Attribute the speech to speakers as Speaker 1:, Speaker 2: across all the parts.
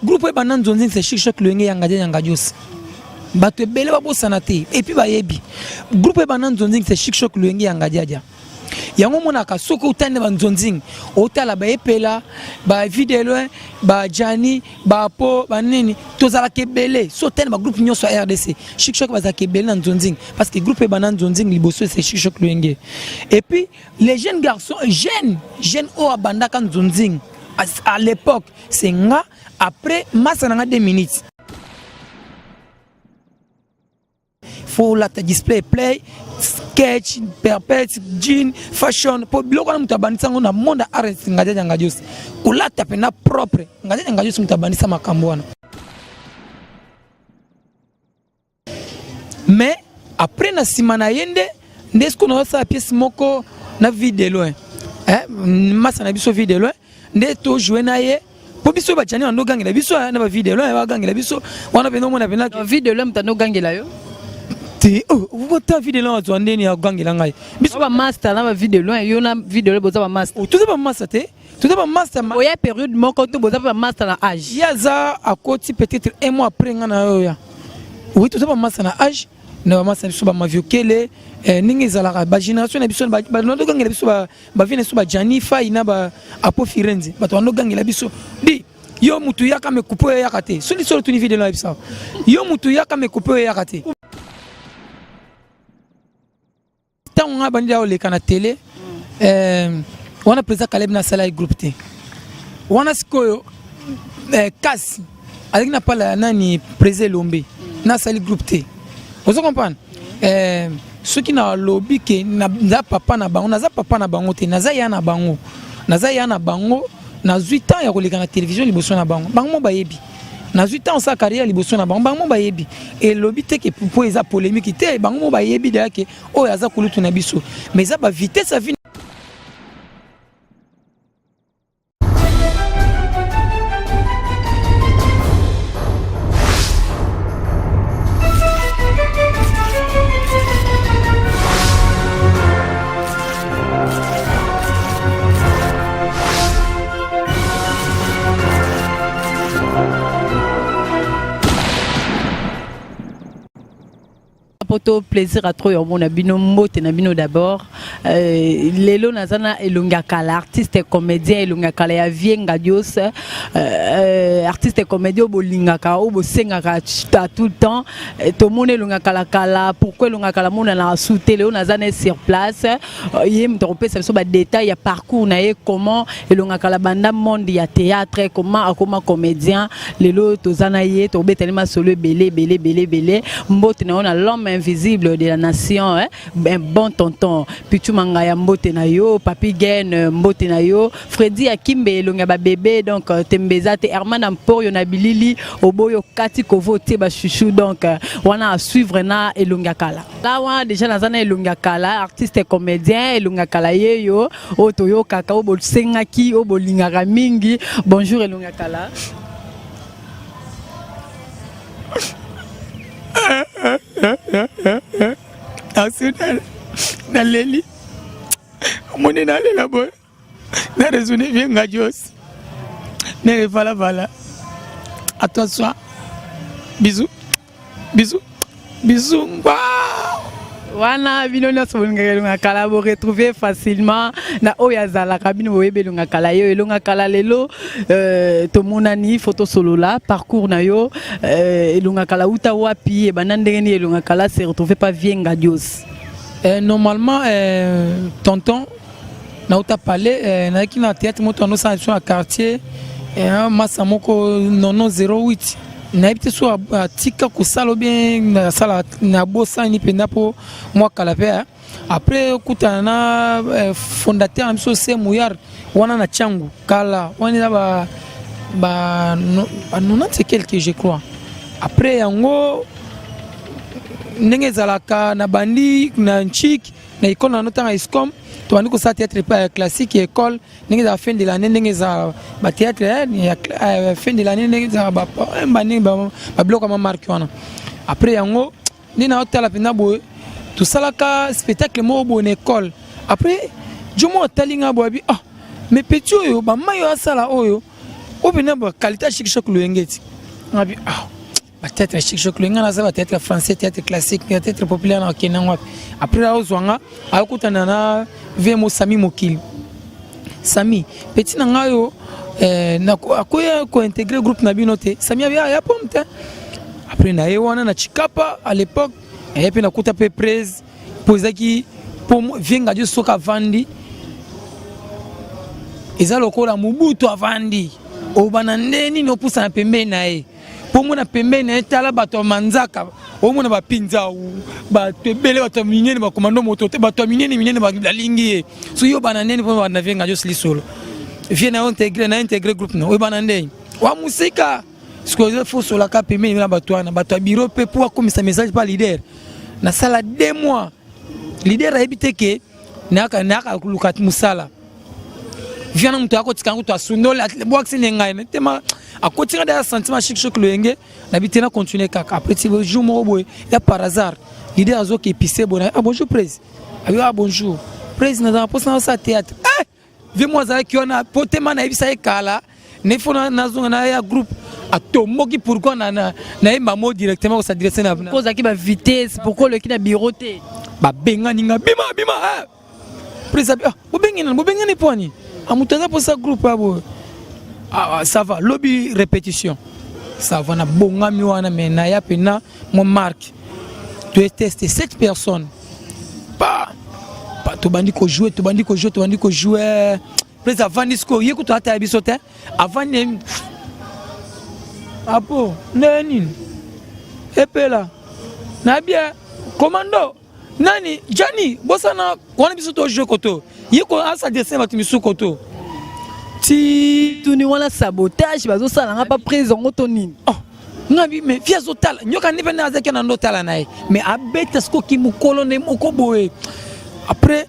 Speaker 1: Groupe oyo ebanda nzonzing, c'est Chic Choc Loyenge, Yanga Dia Yanga Dios. Bato ebele babosana te, et puis bayebi groupe ebanda nzonzing, c'est Chic Choc Loyenge, Yanga Diadia. Yango omonaka soki otali na banzonzing, otala baepela, baVue de Loin, bajani, bapo banini, tozalaka ebele. So otali na bagroupe nyonso ya RDC, Chic Choc bazalaka ebele na nzonzing, parce que groupe ebanda nzonzing liboso, c'est Chic Choc Loyenge. Et puis les jeunes garçons, jeune jeune oyo abandaka nzonzing à l'époque, c'est nga. Après masa nanga 2 minutes, faut olata display, play, sketch, perpète, jean, fashion, po biloko wana moto abandisa yango na monde ya art. Ngadiadia Ngadios, kolata mpena propre, Ngadiadia Ngadios moto abandisa makambo wana. Mais après, na nsima na ye nde sikoyo nazosala pièce moko na Vue de Loin, eh, masa na biso Vue de Loin, nde tojoue na ye, mpo biso bajani bando ogangela biso na baVue de Loin, bagangela biso wana mpena omona mpena.
Speaker 2: Vue de Loin moto andogangela yo?
Speaker 1: Te, ota Vue de Loin azwa ndeni agangela ngai.
Speaker 2: Biso bamaster na baVue de Loin, yo na Vue de Loin boza bamaster.
Speaker 1: Toza bamaster te, toza bamaster.
Speaker 2: Oya période moko to boza mpe bamaster na age?
Speaker 1: Ye aza akoti peut-être un mois après nga na oyo ya. Oui, toza bamaster na age, na bamasa na biso bamaviokele, ndenge ezalaka bagénération na biso, bandogangela biso, bavie na biso, bajani fai na baapo Firenze, bato bandogangela biso di yo mutu yaka mekupe oyo eyaka te. Soli solo tuni Vue de Loin yebisa yo mutu yaka mekupe oyo eyaka te. Ntango ngai bandi oleka na télé, wana président Caleb nasala ye groupe te. Wana sikoyo kasi azalaki na pala ya nani, président Elombe, nasali groupe te. Ozo comprendre? Soki nalobi ke naza papa na bango, naza papa na bango te, naza ya na bango, naza ya na bango. Nazwi temps ya koleka na télévision liboso na bango, bango mo bayebi. Nazwi temps osala carrière liboso na bango, bango mo bayebi. Elobi te ke mpo eza polémique te, bango mo bayebi deya ke oyo aza kulutu na biso, mais eza bavitesse ya vie.
Speaker 2: Poto plaisir à trop ya omona bino. Mbote na bino d'abord. Lelo naza na elongi ya kala, artiste comédien, elongi ya kala ya vie Ngadios, artiste comédien oyo bolingaka, oyo bosengaka à tout le temps. Tomoni elongi ya kala kala. Pourquoi elongi ya kala monanaka su te? Lelo naza na sur place, ye moto akopesa biso badétail ya parcours na ye, comment elongi ya kala banda monde ya théâtre, comment akoma comédien. Lelo toza na ye, tobetali masolo ebele ebele ebele ebele. Mbote na yo na l'homme invisible de la nation, hein? Un bon tonton Pichu Mangaya, mbote na yo. Papi Gen, mbote na yo. Fredi Akimbe, elongi ya babebe, donc tembeza te. Herman Amporio na bilili oboyo kati kovo tie bachouchou, donc wana à suivre na elongi ya kala. La wana déjà naza na elongi ya kala, artiste comédien, elongi ya kala ye yo oyo toyokaka, oyo bosengaki, oyo bolingaka mingi. Bonjour elongi ya kala.
Speaker 1: Asi naleli, omoni nalela boye na raisonne vie Ngadios nere valavala. À toi soin, bisous, bisous, bisous ngwa.
Speaker 2: Wana bino nyonso bolingaka elonga kala, boretrouve facilement na oyo azalaka. Bino boyebi elonga kala yo, elonga kala. Lelo tomonani, fo tosolola parcours na yo. Elonga kala uta wapi, ebanda ndenge nini elonga kala se retrouve pa vie Ngadios?
Speaker 1: Normalement, tonton nauta palais, nayaki na théâtre moto anosala biso na quartier, masa moko nono 08, nayebi te so atika kosala bien, asala nabosani mpenza mpo mwa kala mpe. Après okutana na fondateur na biso se Muyar wana na Tiangu kala wana, eza ba 90 et quelque, je crois. Après yango ndenge ezalaka, na bandi na nchik na école na notanga ISCOM, tobandi kosala théâtre epai ya classique ya école, ndenge ezala fin de l'année, ndenge ezala bathéâtre ya fin de l'année, ndenge ezala bandenge babiloko ya mamarke wana. Après yango nde naotala mpenza boye, tosalaka spectacle moko boye na école. Après jo moko atali nga boye, abi: "Ah, mais petit oyo, bamai oyo asala oyo." Oyo mpena baqualité ya Chic Choc Loyenge ti. Ngabi ah, bathéâtre ya Chic Choc Loyenge, naza bathéâtre ya français, théâtre classique, théâtre populaire, na okende yango wapi? Après aozwa nga, akutana na vmo Sami Mokili. Sami, petit na ngai oyo akoya kointégrer groupe na bino te. Sami abi ya pome te. Après na ye wana na Chikapa à l'époque, aye mpe nakuta mpe prese mpo ezalaki mpo vieux Ngadio soki avandi eza lokola Mobutu avandi, obana nde nini opusana pembeni na ye mpo mona pembeni na ye. Tala bato ya manzaka, omona bapinzau, bato ebele, bato ya minene, bakomando moto te, bato ya minene minene balingi ye. So yo bana ndeni mpo bana vieux Ngadio lisolo vieux na yo intégré na intégré groupe na oyo bana ndeni wa musika. Sikoyo fosolaka pembeni na bato wana, bato ya bureau mpe mpo akomisa message pa leader. Nasala 2 mois, leader ayebi te ke nayaka koluka mosala. Vieux na moto akotika yango to asundoli bwakisi nde ngai tema akotinga deya sentiment Chic Choc Loyenge. Nabi te, na continue kaka. Après ti jour moko boye ya par hasard, leader azoki épicé boye: "Ah, bonjour prés." Abi: "Ah, bonjour prés, nazala mposa nasala théâtre." Eh, vieux mo azalaki wana po tema nayebisa ye kala ne fo nazonga na ya groupe. Atomboki: "Pourquoi nayemba mo directement kos'adresser na
Speaker 2: Ozalaki bavitesse, pourquoi oleki na bureau te?
Speaker 1: Babengani nga: "Bima, bima." Prés abi: "Ah, bobengani nani? Bobengani mpo ani? Moto aza mposa groupe ya boye." Ah, ça va, lobi répétition, ça va, nabongami wana. Mais naya mpena mo marque, toeteste sept personnes pa pa, tobandi kojouer, tobandi kojouer, tobandi kojouer. Prés avandi sikoyo, ye kutu ataya biso te, avandi apo nde nini epela nabia komando nani jani bosana wana. Biso tojouer koto, ye ko as'adresser bato misusu koto ti
Speaker 2: Tuni wana sabotage bazosala nga pa prise yango to nini?
Speaker 1: Oh, ngabi mais vieux azotala nyoka nde mpe nde azalaki na ndo otala na ye, mais abeta sikoki mokolo nde moko boye. Après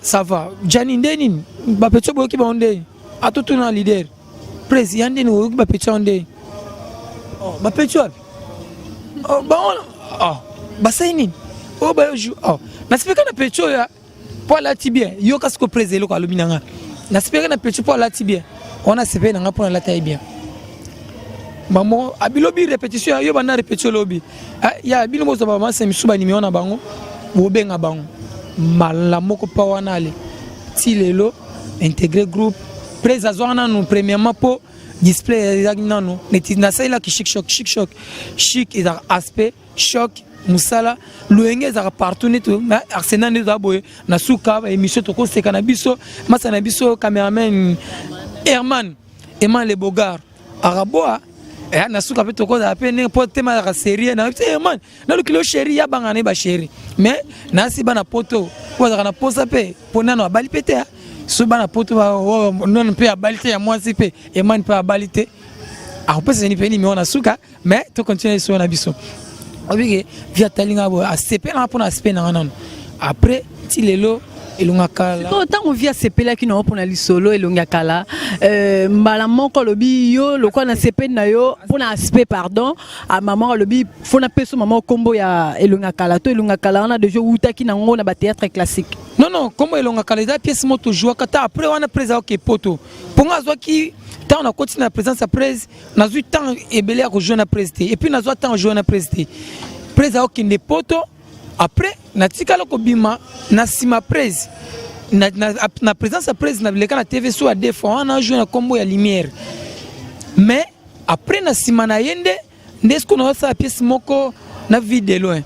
Speaker 1: ça va, jani nde nini bapetits boyoki bango ndeni atotuna leader prés ya ndeni oyoki bapetits yango ndeni. Oh, bapetits wapi? Oh, bango, oh, basali nini oyo bayo? Oh, nasipeka na petit oyo mpo alati bien. Yoka siko prés eloko alobi na nga: "Nasipeka na petit mpo alati bien." Wana sepeli na nga mpo nalata ye bien. Mamo abilobi répétition yo banda répétition lobi ya bino bozwa bamasa misusu banimero na bango, bobenga bango mbala moko mpa wana. Ale ti lelo intégré groupe, prés azwaka nanu premièrement mpo display ezalaki nanu neti nasalelaki Chic Choc. Chic Choc, chic ezalaka aspect, choc mosala, loyenge ezalaka partout neti Arsenal nde toza boye. Na suka émission tokoseka na biso masa na biso cameraman Herman, Herman Le Bogar akaboa na suka mpe tokozala mpe ndenge mpo tema azalaka série na biso. Herman nalukili yo chéri ya banga na ye bachéri, mais nasi bana poto po azalaka na posa mpe mpo nano abali mpe te. So bana poto nano mpe abali te ya mwasi mpe Herman mpe abali te, akopesa ni mpe nimero na suka. Mais tocontinue so na biso obike vieux atali nga boye, asepelanga mpona aspect nanga nano. Après ti lelo elongi ya kala.
Speaker 2: Ntango vieux asepelaki na yo mpona lisolo elongi ya kala, mbala moko alobi yo lokola nasepeli na yo mpona aspect, pardon, mama alobi fo napesa mama nkombo ya elongi ya kala to elongi ya kala wana deja outaki nango na bathéâtre classique?
Speaker 1: Non, nkombo elongi ya kala eza pièce moko tozwaka ta. Après wana prés aoke poto mponga azwaki ntango nakoti na présence ya prés, nazwi temps ebele ya kojouer na prés te. Et puis nazwa temps jouer na prés te, prés aokende poto. Après natikala kobima na nsima prés na présence ya prés, naleka na TV so ya deux fois wana joue na nkombo ya Lumière. Mais après na nsima na ye nde sikoyo nazosala pièce moko na Vie de Loin,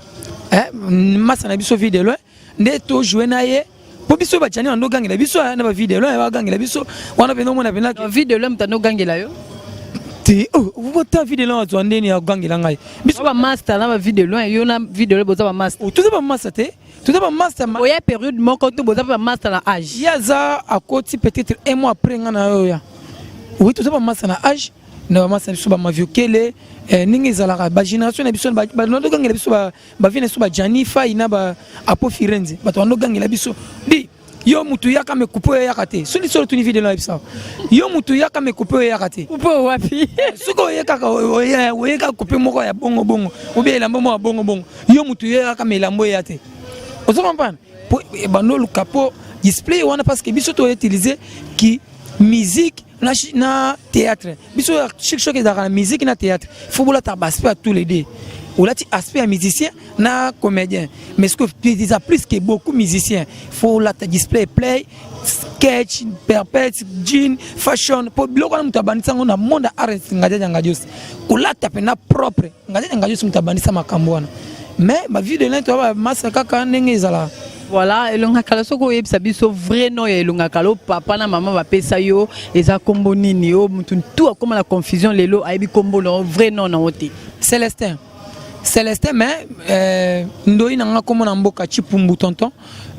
Speaker 1: eh, masa na biso Vie de Loin nde tojoue na ye mpo biso bajani bando ogangela biso na baVie de Loin, bagangela biso wana mpenza omona mpenza.
Speaker 2: Vie de Loin moto andogangela yo?
Speaker 1: Te, ota Vie de Loin azwa ndeni agangela ngai.
Speaker 2: Biso bamaster na baVie de Loin, yo na Vie de Loin boza bamaster?
Speaker 1: Toza bamaster te, toza bamaster.
Speaker 2: Oya période moko to boza mpe bamaster na age?
Speaker 1: Ye aza akoti peut-être un mois après nga na oyo ya. Oui, toza bamaster na age na bamasa biso bamaviokele ndenge ezalaka bagénération na biso bandogangela biso, bavieux na biso bajani fai na baapo Firenze, bato bandogangela biso di yo mutu yaka me coupe oyo eyaka te. Soki solo tuni video na yebisa yo mutu yaka me coupe oyo eyaka te.
Speaker 2: Coupe wapi?
Speaker 1: Soki oye kaka oye kaka coupe moko ya bongo bongo obia elamba moko ya bongo bongo, yo mutu yaka me elamba oya te. Ozo comprendre? Po bando oluka mpo display wana parce que biso toutiliser ki Musique na théâtre, biso Chic Choc ezalaka na musique na théâtre. Faut bolata baaspect ya tous les deux. Olati aspect ya musicien na comédien, mais ce que eza plus que beaucoup musicien, faut olata display, play, sketch, perpète, jean, fashion, po biloko wana moto abandisa yango na monde ya art. Ngadiadia Ngadios kolata mpena propre. Ngadiadia Ngadios moto abandisa makambo wana, mais bavie de loin toya bamasa kaka ndenge ezalaka.
Speaker 2: Voilà, Elonga Kala, soki oyebisa biso vrai nom ya Elonga Kala, papa na mama bapesa yo eza nkombo nini? Oyo mutu tu akóma na confusion lelo, ayebi nkombo na vrai nom na yo te.
Speaker 1: Célestin, Célestin, mais ndoi na nga kombo na mboka Chipumbu, tonton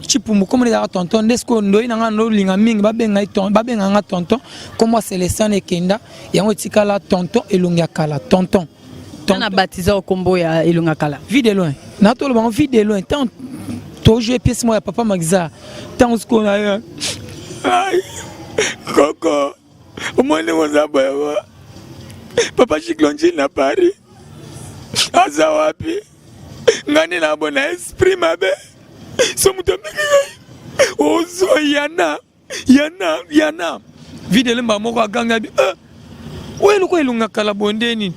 Speaker 1: Chipumbu. Kombo ezalaka tonton nde sikoyo ndoi na nga ndolinga mingi babenga nga tonton. Kombo ya Célestin ekenda, yango etikala tonton Elongi ya Kala, tonton.
Speaker 2: Na baptiser kombo ya Elonga Kala?
Speaker 1: Vie de loin, natoloba ngo vie de loin. Tant tojoue pièce moko ya papa Magza, ntango sikoyo na ye koko omoni oza boye, papa Chiklonji na Paris aza wapi? Ngai nde nabona esprit mabe so moto ameki ngai ozwa yana yana yana vide elemba moko aganga bi eh, oyo eloko Elonga Kala boye nde nini?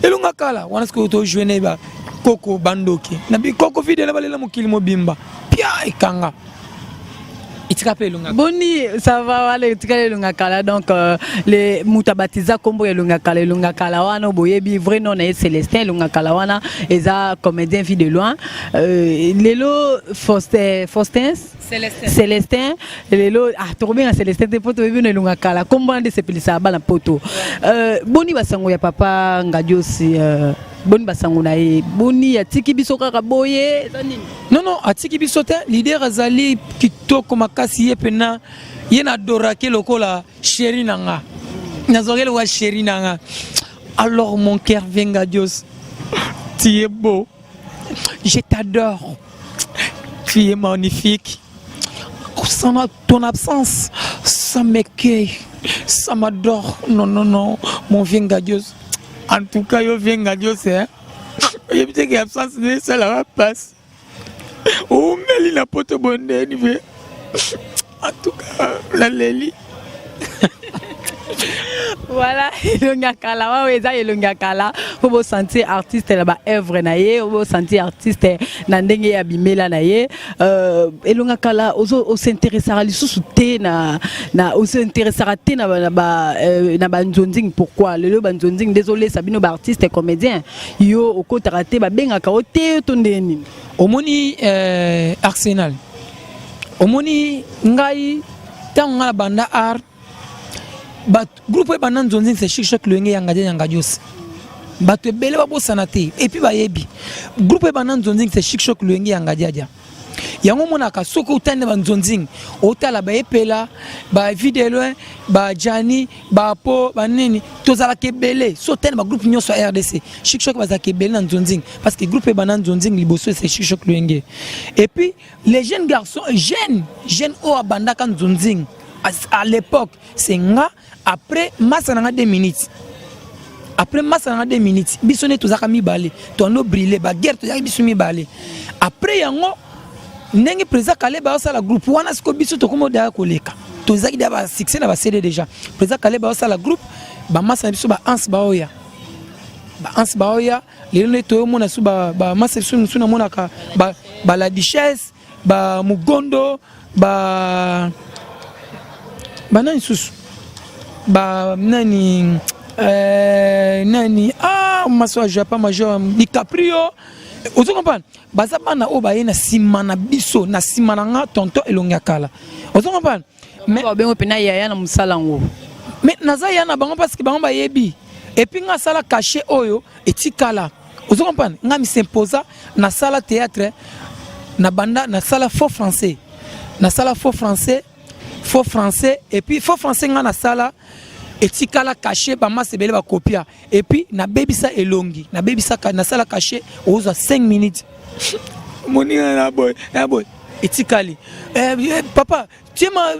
Speaker 1: Elonga Kala wana sikoyo tojoue na ba koko bandoki na bikoko videle balela mokili mobimba pia ekanga etika mpe Elonga.
Speaker 2: Boni, ça va? Wana etikali Elonga Kala. Donc le moto abatiza nkombo ya Elonga Kala, Elonga Kala wana boyebi vrai nom na ye Célestin Elonga Kala wana eza comédien vie de loin. Lelo Faustin, Faustin.
Speaker 1: Célestin.
Speaker 2: Célestin lelo, ah, tokobenga Célestin te mpo toyebi no Elonga Kala, nkombo wana nde esepelisaka bana poto. Boni basango ya papa Ngadiosi? Boni basango na ye? Boni, atiki biso kaka boye? Eza nini?
Speaker 1: Non, atiki biso te. Leader azali kitoko makasi. Ye mpena ye na adorake lokola chéri na nga, nazwaki lokola chéri na nga. Alors mon cœur, vieux Ngadios, tu es beau, je t'adore, tu es magnifique. Sans ton absence, ça m'écueille, ça m'adore. Non, non, non, mon vieux Ngadios, en tout cas yo vieux Ngadios, hein, oyebi te ke absence nde esalaka mpasi. Oumeli na poto bondeni ve, en tout cas naleli.
Speaker 2: Voilà, Elongi ya Kala wawa eza Elongi ya Kala mpo bosentir artiste na baœuvre na ye, bosentir artiste na ndenge ya bimela na ye. Elongi ya Kala, osinteresaka lisusu te na osinteresaka te na banzonzing. Pourquoi lelo banzonzing nde ezolesa bino baartiste comédien, yo okotaka te, babengaka o te to ndenge nini?
Speaker 1: Omoni Arsenal, omoni ngai ntango ngai na banda art, groupe oyo ebanda nzonzing, c'est Chic Choc Loyenge Yanga Dia Yanga Dios. Bato ebele babosana te, et puis bayebi groupe ebanda nzonzing, c'est Chic Choc Loyenge Yanga Diadia. Yango omonaka soki otali na banzonzing, otala baepela, bavie de loin, bajani, bapo banini, tozalaka ebele. So otali na bagroupe nyonso ya RDC, Chic Choc bazalaka ebele na nzonzing, parce que groupe ebanda nzonzing liboso, c'est Chic Choc Loyenge. Et puis les jeunes garçons, jeune jeune oyo abandaka nzonzing à l'époque, c'est nga. Après masa na nga 2 minutes, après masa na nga 2 minutes, biso nde tozalaka mibale, toando brûle baguerre, tozalaki biso mibale. Après yango ndenge président Kaleba azosala groupe wana, sikoyo biso tokómi odaya koleka, tozalaki deya basuccès na baCD déjà. Président Kaleba azosala groupe, bamasa na biso baanse baoya, baanse baoya. Lelo nde toyomona su bamasa biso mosusu, namonaka bala duchesse, bamugondo, ba banani susu, ba nani, nani, ah, maso ya Japon, major DiCaprio. Ozo comprendre, baza bana oyo baye na nsima na biso, na nsima na nga tonton Elongi ya Kala. Ozo comprendre?
Speaker 2: Mais babengo mpena yaya na mosala yango.
Speaker 1: Mais naza ya na bango parce que bango bayebi. Et puis nga asala cachet oyo etikala. Ozo comprendre, nga misimposa nasala théâtre na banda, nasala faux français, nasala faux français, faux français. Et puis faux français nga nasala etikala cachet, bamasa ebele bakopia. Et puis nabebisa elongi, nabebisa, nasala cachet ozwa 5 minutes, moninga na boye na boye etikali. Eh, papa. Tu ma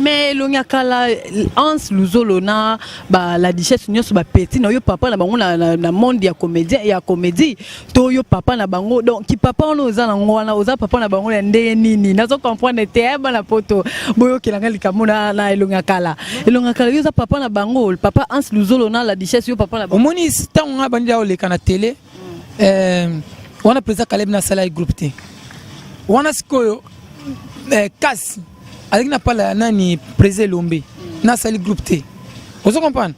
Speaker 2: Mais elongi ya kala, Hans Luzolo na ba la duchesse nyonso, bapeti na yo, papa na bango na monde ya comédien, ya comédie, to yo papa na bango. Donc ki papa wana oza nango wana, oza papa na bango ya ndenge nini? Nazo comprendre te. Bana poto, boyokelanga likambo na elongi ya kala. Elongi ya kala, yo oza papa na bango, papa Hans Luzolo na la duchesse, yo papa na bango.
Speaker 1: Omoni, ntango ngai bandi oleka na télé, wana président Caleb nasala ye groupe te. Wana sikoyo, kasi azalaki na pala ya nani, président Elombe, nasali groupe te. Ozo comprendre?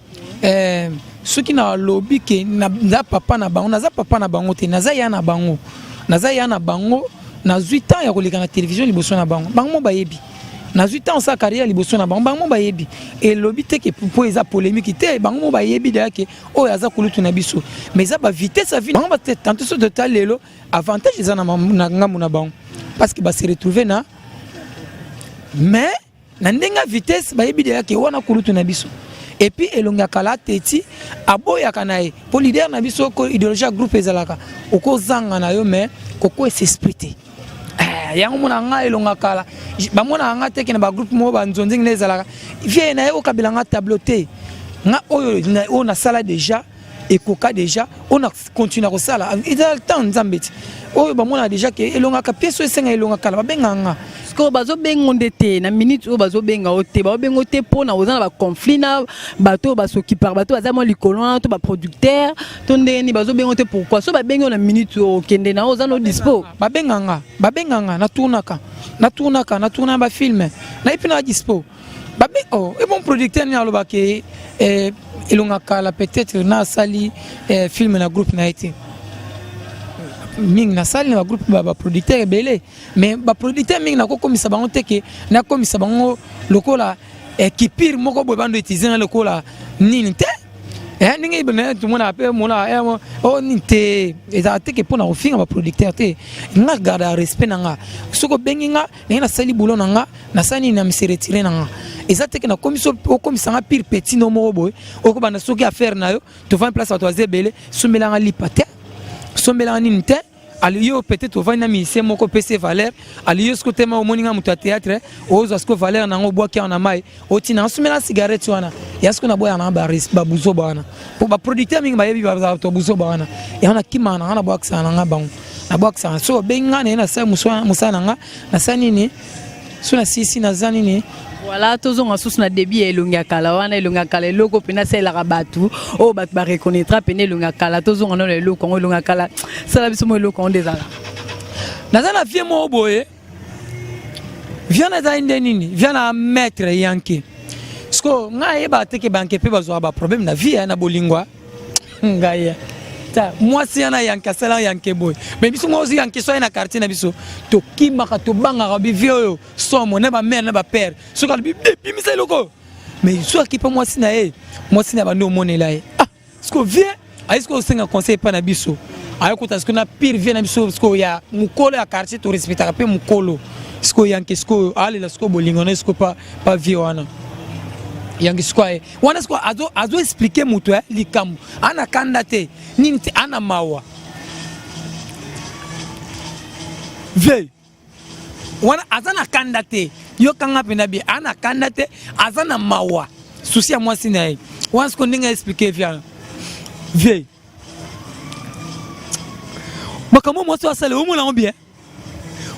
Speaker 1: Soki nalobi ke naza papa na bango, naza papa na bango te, naza ya na bango, naza ya na bango. Nazwi temps ya koleka na télévision liboso na bango, bango mo bayebi. Nazwi temps osala carrière liboso na bango, bango mo bayebi. Elobi te ke mpo eza polémique te, bango mo bayebi deya ke oyo aza kulutu na biso. Mais eza bavitesse ya vie bango. Tantôt so totali lelo, avantage eza na ngambu na bango, parce que base retrouve na, mais na ndenge ya vitesse, bayebi deya ke wana kulutu na biso. Et puis elongi ya kala teti aboyaka na ye, mpo leader na biso ko idéologie ya groupe ezalaka okozanga na yo, mais kokwesa esprit te. Yango mona nga elonga kala, bamonaka nga teke na bagroupe moko banzonzingi na ezalaka vie na ye, okabela nga tableau te. Nga oyo oyo nasala déjà, ekoka déjà. Oyo na continue kosala, eza temps Nzambe ti oyo bamonaka déjà ke elongaka pièce oyo esenga elonga kala, babengaka nga.
Speaker 2: Sikoyo bazobenga nde te na minute oyo, bazobenga yo te, bazobenga yo te mpona oza na baconflit na bato oyo basokipaka, bato baza mwa likolo wana, to baproducteur, to ndenge nini? Bazobenga yo te pourquoi? So babengi yo na minute oyo, okende na oyo oza no dispo?
Speaker 1: Babenganga, babenganga, natournaka, natournaka, natourna bafilm, nayebi na dispo. Babe, oh, e bon producteur nini alobaka eh, elonga kala peut-être nasali film na groupe na ye te. Mingi nasali na bagroupe baproducteur ebele, mais baproducteur mingi nakokomisa bango te ke nakomisa bango lokola kipire moko boye, bando utiliser nga lokola nini te. Ndenge tomonaka mpe mona o nini te, ezala te ke mpona kofinga baproducteur te. Nga garde respect na nga. Soki obengi nga, ndenge nasali boulot na nga, nasali nini, na mise retire na nga. Eza te ke nakomisi, okomisa nga pire petit no moko boye, okobanda soki affaire na yo, tovandi place, bato baza ebele, sombelanga lipa te, sombelanga nini te. Ali yo peut-être ovandi na musicien moko, opesi valeur. Ali yo soki otema, omoni nga moto ya théâtre, ozwa siko valeur nango, obwaki awa na mai, otina asomela cigarette wana ya siko. Naboyaka nanga babuzoba wana, po baproducteur mingi bayebi bazala bato babuzoba wana. Yango nakimaka nanga, nabwakisaka nanga bango, nabwakisaka. So obengi nga, naye nasala mosala na nga, nasala nini, so nasisi, naza nini.
Speaker 2: Voilà, tozonga susu na début ya elongi ya kala wana. Elongi ya kala, eloko mpena asalelaka bato oyo bato bareconnaîtra pene elongi ya kala. Tozonga nano eloko yango, elongi ya kala, sala biso mo eloko yango nde ezala.
Speaker 1: Naza na vie moko boye, vie wana ezali nde nini? Vie na maître yanke. Siko ngai ayebaka te ke banke mpe bazwaka baproblème na vie na bolingo. Ngai ta mwasi wana yanke asala yanke boye, mais biso moko yanke so aye na quartier na biso, tokimaka, tobangaka. Bivie oyo somo na bamare na bapere, soki alobi bimisa eloko, mais so akipa mwasi na ye, mwasi na bandi omonela ye. Ah, siko vie aye siko osenga conseil epai na biso, ayokota sikoyo na pire vie na biso sikoyo ya mokolo ya quartier, torespectaka mpe mokolo. Sikoyo yanke sikoyo alela sikoyo bolingo na ye sikoyo pa vie wana yanke sikoyo aye wana sikoyo azo expliquer moto ya likambo, ana kanda te, nini te, ana mawa. Vie wana aza na kanda te, yokanga mpena bien, ana kanda te, aza na mawa, souci ya mwasi na ye wana. Sikoyo ndenge aexpliquer vie wana, vie makambo mwasi oyo asala, omona yango bien.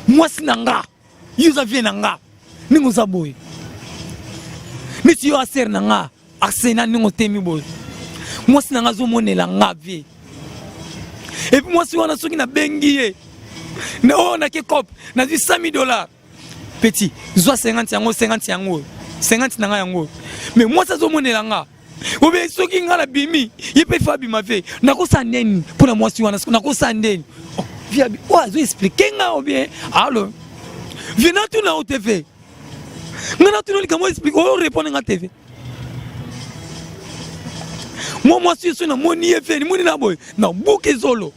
Speaker 1: Mwasi na nga, yo oza vie na nga, ndenge oza boye, neti yo asere na nga arsena, ndenge otemi boye, mwasi na nga azomonela nga vie. Et puis mwasi wana, soki nabengi ye oyo, nake cope, nazwi 100 000 dollars, petit zwa 50 yango, 50 yango, 50 na nga yango. Mais mwasi azomonela nga obe, soki nga nabimi, ye mpe fa abima ve, nakosala ndeni mpona mwasi wana? Nakosala ndeni vie oyo azo expliquer nga obien alo vie natuna yo te ve, nga natuna likambo, explique oyo, répondre nga te ve. Mwa mwasi so namoni ye ve, nimoni na boye, nabuki zolo,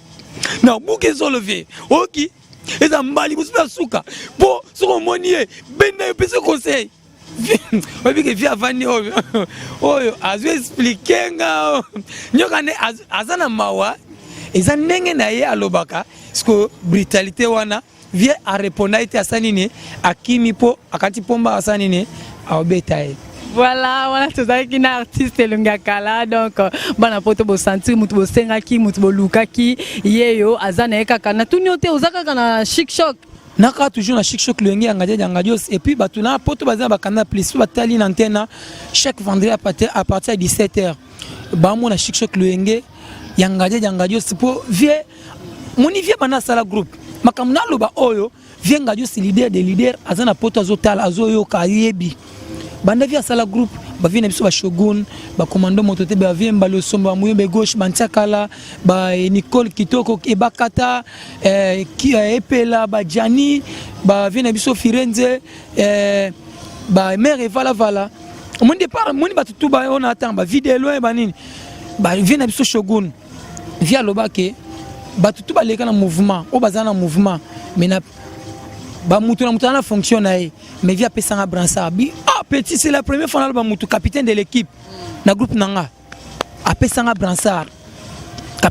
Speaker 1: nabuki zolo ve, oki eza mbali mosusu ya suka, mpo soki omoni ye, benda yo, pesi conseil. Oyebi ke vie avandi oyo, oyo azo expliquer nga nyoka nde aza na mawa, eza ndenge na ye alobaka. Siko brutalité wana. Vieux areponda ye te, asali nini? Akimi mpo akati pomba, asali nini? Aobeta ye.
Speaker 2: Voilà, wana tozalaki na artiste elongi ya kala. Donc bana poto, bosentir motu bosengaki, motu bolukaki, ye yo aza na ye kaka. Natuni yo te, oza kaka na Chic Choc?
Speaker 1: Naka toujours na Chic Choc Loyenge ya Ngadia ya Ngadios. Et puis bato na poto baza na bakanda plus, so batali na antenne chaque vendredi à partir ya 17 heures, bamona Chic Choc Loyenge ya Ngadia ya Ngadios. Mpo vieux moni, vieux bana asala groupe, makambo naloba oyo, vieux Ngadios, leader de leader, aza na poto, azotala, azoyoka, ayebi. Banda vieux asala groupe, bavieux na biso, bashogun, bacommando moto te, bavieux Mbali Osombo, bamuyombe gauche, bantiakala, ba Nicole Kitoko, Ebakata, Epela, bajani, bavieux na biso Firenze, bamare Evalavala. Omoni départ, moni bato tu oyo na atanga bavide loin, banini, bavieux na biso shogun. Vieux aloba ke bato tu baleka na mouvement oyo, baza na mouvement, mais na bamutu na mutu aza na fonction na ye. Mais vieux apesanga brassard bi: "Ah petit, c'est la première fois naloba mutu capitaine de l'équipe na groupe na nga." Apesanga brassard.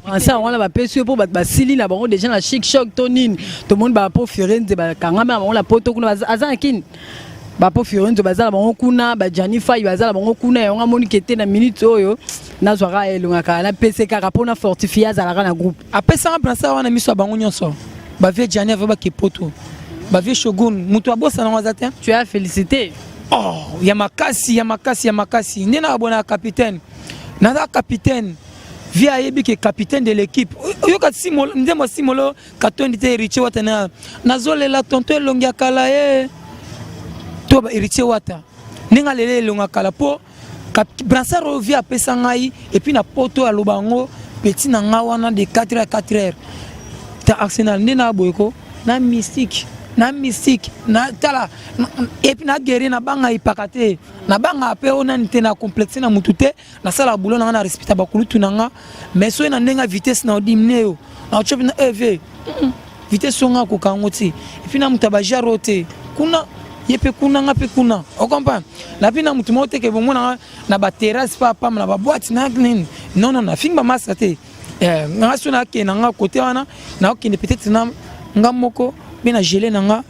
Speaker 2: Brassard wana bapesi yo mpo bato basili na bango déjà na Chic Choc to nini? Tomoni bapo Firenze bakangami na bango na poto kuna, aza na kini. Bapo Firenze baza na bango kuna, bajani fai baza na bango kuna. Yango amoni ke te, na minute oyo nazwaka elongaka, napese kaka mpona fortifie, azalaka na groupe.
Speaker 1: Apesanga brassard wana miso ya bango nyonso. Bavieux Jani ava bake poto, bavieux Shogun, moto abosana yango aza te.
Speaker 2: Tu as félicité.
Speaker 1: Oh, ya makasi, ya makasi, ya makasi. Nde nakabona ya capitaine, naza capitaine. Vieux ayebi ke capitaine de l'équipe. Oyoka nzembo Simolo Katondi te, Héritier Wata na nazolela tonto elongi ya kala ye to Héritier Wata, ndenge alela elongi ya kala mpo brassard oyo vieux apesa ngai. Et puis na poto aloba yango: "Petit na ngai wana de 4 heures à 4 heures ta Arsenal." Nde na boye ko na mystique, na mystique na tala. Et puis na guerrier, nabanga epaka te, nabanga mpe oyo nani te, na complexe na mutu te. Nasalaka boulot na nga na respecta bakulutu na nga. Mais soki na ndenge ya vitesse na odimine yo, na otiopi na ev vitesse oyo nga akoka yango te. Et puis na moto ya bajare oyo te, kuna ye mpe kuna, nga mpe kuna, ocomprendre? Na mpe na motu moko teke bomonanga na baterrasse pa pamba, na baboite na nini. Non, non, nafingi bamasa te. Nga so nakende na nga kote wana, nakokende peut-être na nga moko mpe na gele na nga,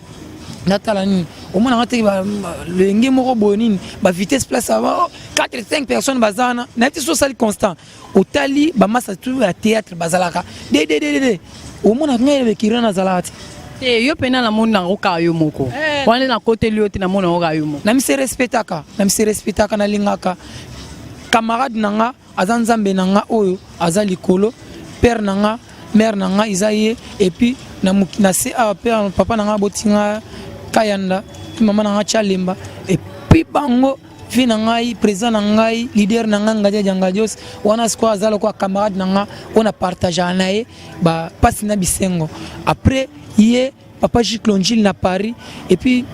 Speaker 1: natala nini. Omonanga te lenge moko boye nini, bavitesse place 4 5 personnes baza wana. Nayebi te so osali constant, otali bamasa tu ya théâtre bazalaka dededede, omona ngai elekiri nazalaka te.
Speaker 2: Te, yo mpena namoni nango kaka yo moko wana, nakoteli yo te, namoni yango kaka yo moko.
Speaker 1: Na mise respectaka, na mise respectaka, nalingaka camarade na nga, aza nzambe na nga oyo aza likolo, père na nga, mère na nga eza ye. Et puis na se awa, père, papa na nga abotinga Kayanda, puis mama na nga Tyalemba. Et puis bango vieux na ngai, président na ngai, leader na ngai, Ngadia Diangadios wana sikoyo aza lokola camarade na nga oyo na partageaka na ye bapasi na bisengo. Après ye, papa Giclongile na Paris. Et puis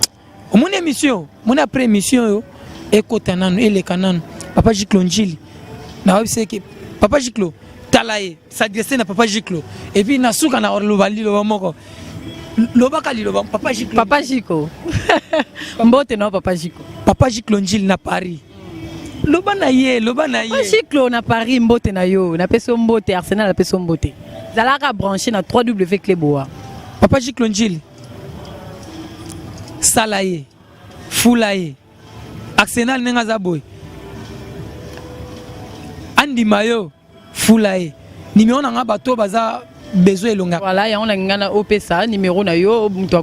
Speaker 1: omoni émission, omoni après émission oyo ekota nanu, eleka nanu, papa Giclongile, nayebisa eke papa Giclo, tala ye, s'adresse na papa Giclo. Et puis na suka na loba liloba moko, lobaka liloba, papa Giclo.
Speaker 2: Papa Jiko, mbote na papa Jiko.
Speaker 1: Papa Giclongile na Paris, loba na ye, loba na
Speaker 2: ye. Giclo na Paris, mbote na yo, napesi yo mbote. Arsenal apesi yo mbote. Zalaka branché na 3W Cleboa.
Speaker 1: Papa Giclongile, sala ye, fula ye. Arsenal ndenge aza boye, andima yo, fula ye. Nimero na nga, bato baza besoin elonga.
Speaker 2: Voilà, yango na ngai na opesa numéro na yo. Moto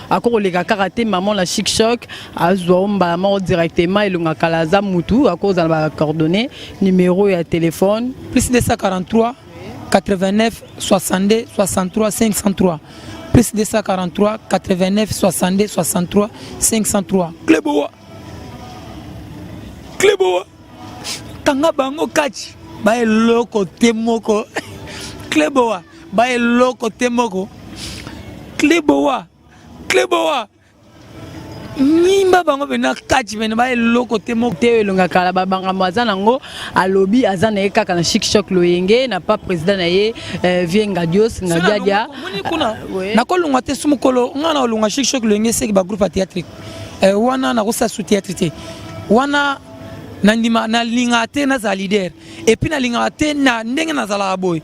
Speaker 2: akokoleka kaka te, mama na Chic Choc azwa o mbala moko directement. Elonga kala aza mutu akozala bacoordonnées, numéro ya téléphone.
Speaker 1: Plus 243 89 62 63 503, plus 243 89 62 63 503. Cleboa, Cleboa, kanga bango kati, baeloko te moko. Cleboa, baeloko te moko. Cleboa, Cleboa, nimba bango mpena kati pene, baeloko te moko.
Speaker 2: Te, elonga kala, babangambo aza nango, alobi aza na ye kaka na Chic Choc Loyenge na pa président na ye, vieux Ngadios Ngadiadia.
Speaker 1: Kuna nakolongwa te. Su mokolo ngai na kolongwa Chic Choc Loyenge, seki bagroupe ya théâtre wana nakosala su théâtre te. Wana nandima, nalingaka te nazala leader. Et puis nalingaka te na ndenge nazalaka boye,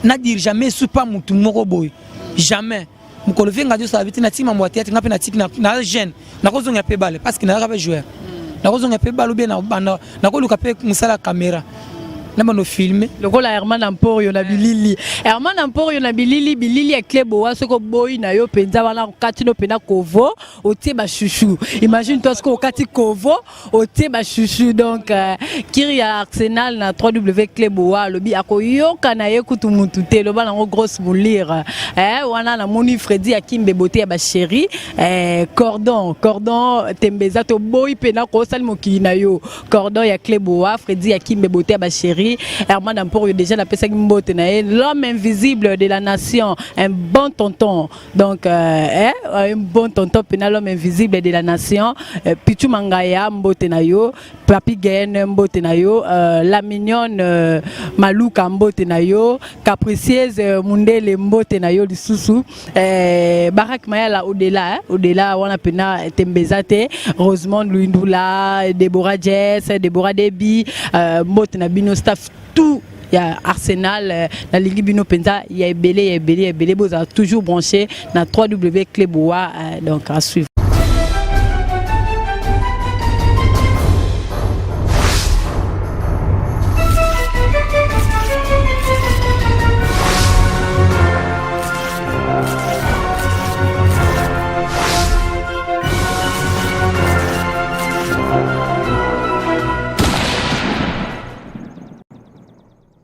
Speaker 1: nadirige jamais su pa mutu moko boye, jamais. Mokolo vie nga nyonso abi te, natiki mambo ya théâtre, nga mpe natiki na jeune, nakozonga mpe bale parce que nazalaka mpe joueur, nakozonga mpe bale obie nakoluka mpe mosala ya caméra na bando filme.
Speaker 2: Lokola Herman Amporio na bilili, Herman Amporio na bilili, bilili ya Cleboa. Soki oboyi na yo mpenza wana, okati no mpenza kovo, otie bachouchou. Imagine toi soki okati kovo, otie bachouchou. Donc kiri ya Arsenal na 3W Cleboa alobi akoyoka na ye kutu mutu te. Eloba nango grosse moulire wana. Namoni Fredi Akimbe, bote ya bachéri cordon, cordon tembeza, toboyi mpena kosali mokili na yo. Cordon ya Cleboa, Fredi Akimbe, bote ya bachéri. Herman Amporio, déjà napesaki mbote na ye, l'homme invisible de la nation, un bon tonton. Donc un bon tonton mpena, l'homme invisible de la nation. Pichu Mangaya, mbote na yo. Papi Gayen, mbote na yo. La mignonne Maluka, mbote na yo. Capricieuse Mundele, mbote na yo lisusu. Barak Mayala, au-delà, hein, au-delà wana mpena tembeza te. Rosemond Luindula, Deborah Jess, Deborah Debi, mbote na bino, staff tout ya Arsenal. Nalingi bino mpenza ya ebele, ya ebele, ya ebele. Bozala toujours branché na 3W Cleboa. Donc à suivre.